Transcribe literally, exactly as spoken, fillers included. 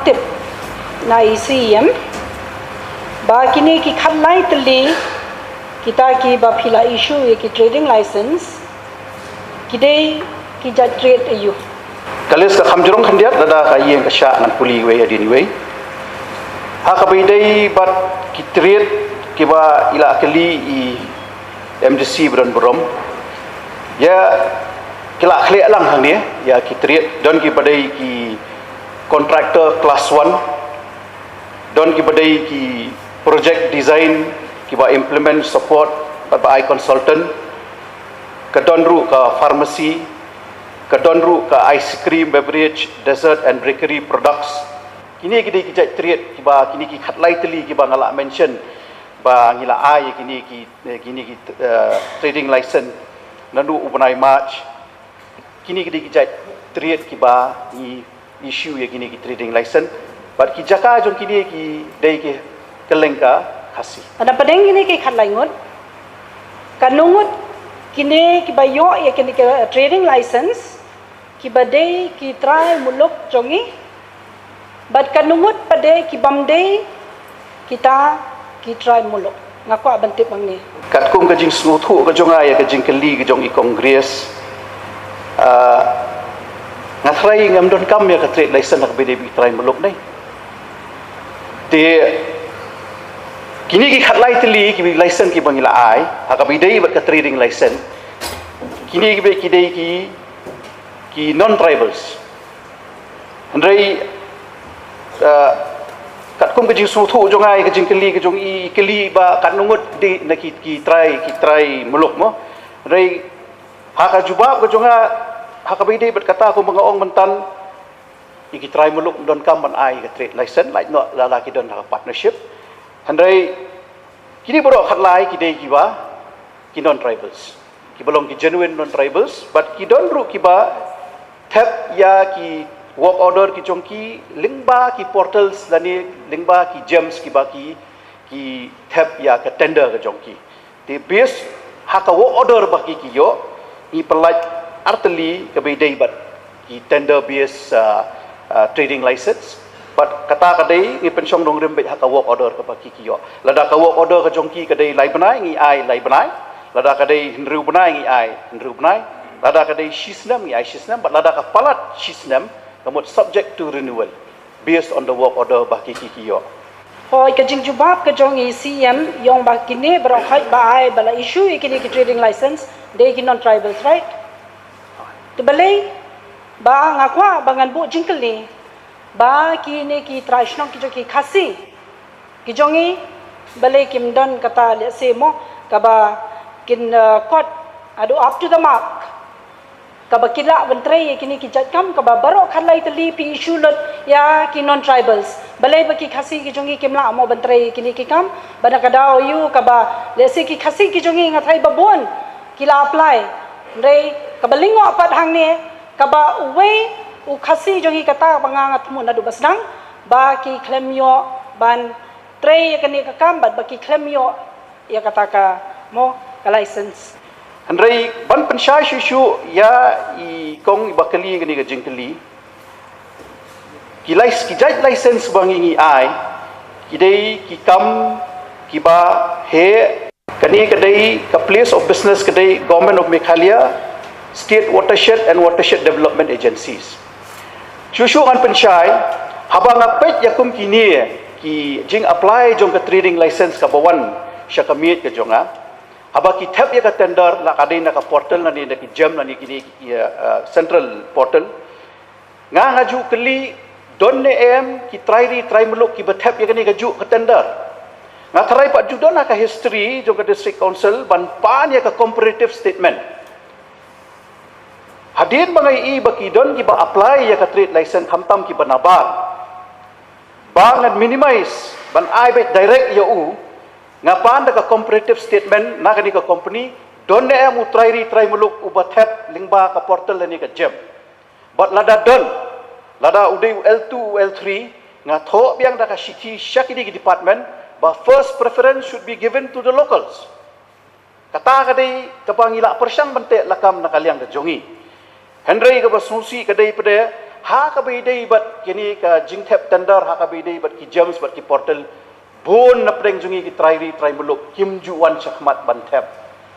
Tip na i C E M ba kine ki khatlai tylli kita kiba phi la issue ïa ki trading license ki dei ki jait trade aiu? Ka list ka kham jrong khyndiat, lada ka ïeng ka shah ngan pule iwei hadien iwei. Ha kaba ïadei bad ki trade kiba i la kylli i M D C ba don burom, ïa ki la khleh lang hangne, ïa ki trade, don kiba dei ki contractor class one, don kiba dei ki project design, kiba implement, support bad ba ai consultant, ka don ruh ka pharmacy, ka don ruh ka ice cream, beverage, dessert and bakery products. Kine ki dei ki jait trade kiba, kine ki khatlai tylli kiba nga la mention ba ngi la ai kine ki, kine ki, eh, trading license naduh u bnai March. Kine ki dei ki jait trade kiba ngi issue ïa kine ki trading license. Bad ki jaka jong kine ki dei ki kylleng ka Khasi. Lada pdeng kine ki khatlai ngut, katno ngut kine kiba ïoh ïa kine ki trading license kiba dei ki trai muluk jong ngi? Bad katno ngut pat de kibym dei kita ki trai muluk? Nga kwah ban tip hangne. Katkum ka jingsngewthuh ka jong nga ïa ka jingkylli ka jong i Kong Grace, ah, nga tharai ngam donkam ïa ka trade license ha kaba ïadei bad ki trai muluk ne. Te kine ki khatlai tylli ki license kiba ngi la ai ha kaba ïadei bad ka trading license, kine kiba ki dei ki, ki non-tribals. Hynrei, eh, katkum ka jingsngewthuh jong nga ïa ka jingkylli ka jong i, i kylli ba katno ngut dei na ki, ki trai, ki trai muluk mo. Hynrei ha ka jubab ka jong nga ha kaba ïadei bad kata kumba nga ong myntan, ïa ki trai muluk ym donkam ban ai ka trade license, lait noh lada ki don ha ka partnership. Hynrei kine baroh khatlai ki dei kiba ki non-tribals, kiba long ki genuine non-tribals, bad ki don ruh kiba thep ïa ki work order ki jong ki lyngba ki portals lane lyngba ki GeMS kiba ki, ki thep ïa ka tender ka jong ki. Te based ha ka work order ba ki, ki ïoh, ngi pynlait artylli kaba ïadei bad ki tender based, ah, ah, trading license. Bad kata ka dei ngi pynshong nongrim beit ha ka work order kaba ki, ki ïoh. Lada ka work order ka jong ki ka dei lai bnai, ngi ai lai bnai. Lada ka dei hynriew bnai, ngi ai hynriew bnai. Lada ka dei shi snem, ngi ai shi snem. Bad lada ka palat shi snem, ka mut subject to renewal based on the work order ba ki, ki, ki ïoh. Hooid, ka jingjubab ka jong i C E M i ong ba kine baroh khoit ba ai, ba la issue ïa kine ki trading license, dei ki non-tribals, right? Te balei ba nga kwah ba ngan buh jingkylli ba kine ki trai shnong ki jong ki Khasi ki jong ngi, balei kim don kata lehse mo kaba kin, uh, kot, haduh up to the mark, kaba ki lah ban trei ïa kine ki jait kam, kaba baroh khatlai tylli phi issue lut ïa ki non-tribals? Balei ba ki Khasi ki jong ngi kim lah mo ban trei ïa kine ki kam? Ba na ka daw aiu kaba lehse ki Khasi ki jong ngi, nga tharai ba bun ki la apply. Hynrei kaba lyngngoh pat hangne, kaba uwei u Khasi jong ngi kata ba nga, nga thmu naduh ba sdang, ba ki khlem ïoh ban trei ïa kane ka kam, bad ba ki khlem ïoh ïa kata ka mo, ka license. Hynrei ban pynshai shuh shuh ïa i kong iba kylli kane ka jingkylli, ki lic-, ki jait license ba ngi, ngi ai, ki dei ki kam kiba heh. Kane ka dei ka place of business ka dei Government of Meghalaya, State Watershed and Watershed Development Agencies. Shuh shuh ngan pynshai, haba nga peit ïa kum kine ki jing apply jong ka trading license kaba wan sha ka miej ka jong nga, haba ki thep ïa ka tender, la ka dei na ka portal lane na ki GeM lane kine ki, uh, central portal. Nga, nga ju kylli, don ne em ki trai ri trai muluk kiba thep ïa kane kajuh ka tender? Nga tharai pat ju don ha ka history jong ka District Council ban pan ïa ka comparative statement. Hadien ba nga ïohi ba ki don kiba apply ïa ka trade license khamtam kiba nabar, ba ngan minimize ban ai beit direct ïa u, nga pan da ka comparative statement na kane ka company, don ne em u trai ri trai muluk uba thep lyngba ka portal lane ka GeM. Bad lada don, lada u dei u L two, u L three, nga thoh biang da ka shithi sha kine ki department ba first preference should be given to the locals. Kata ka dei kaba ngi lah pyrshang ban teh lakam na ka liang ka jong ngi. Hynrei kaba sngewsih ka dei pat de, Ha kaba ïadei bad kine ka jingthep tender, ha kaba ïadei bad ki GEMS bad ki portal, bun na pdeng jong ngi ki trai ri trai muluk kim ju wan shakhmat ban thep.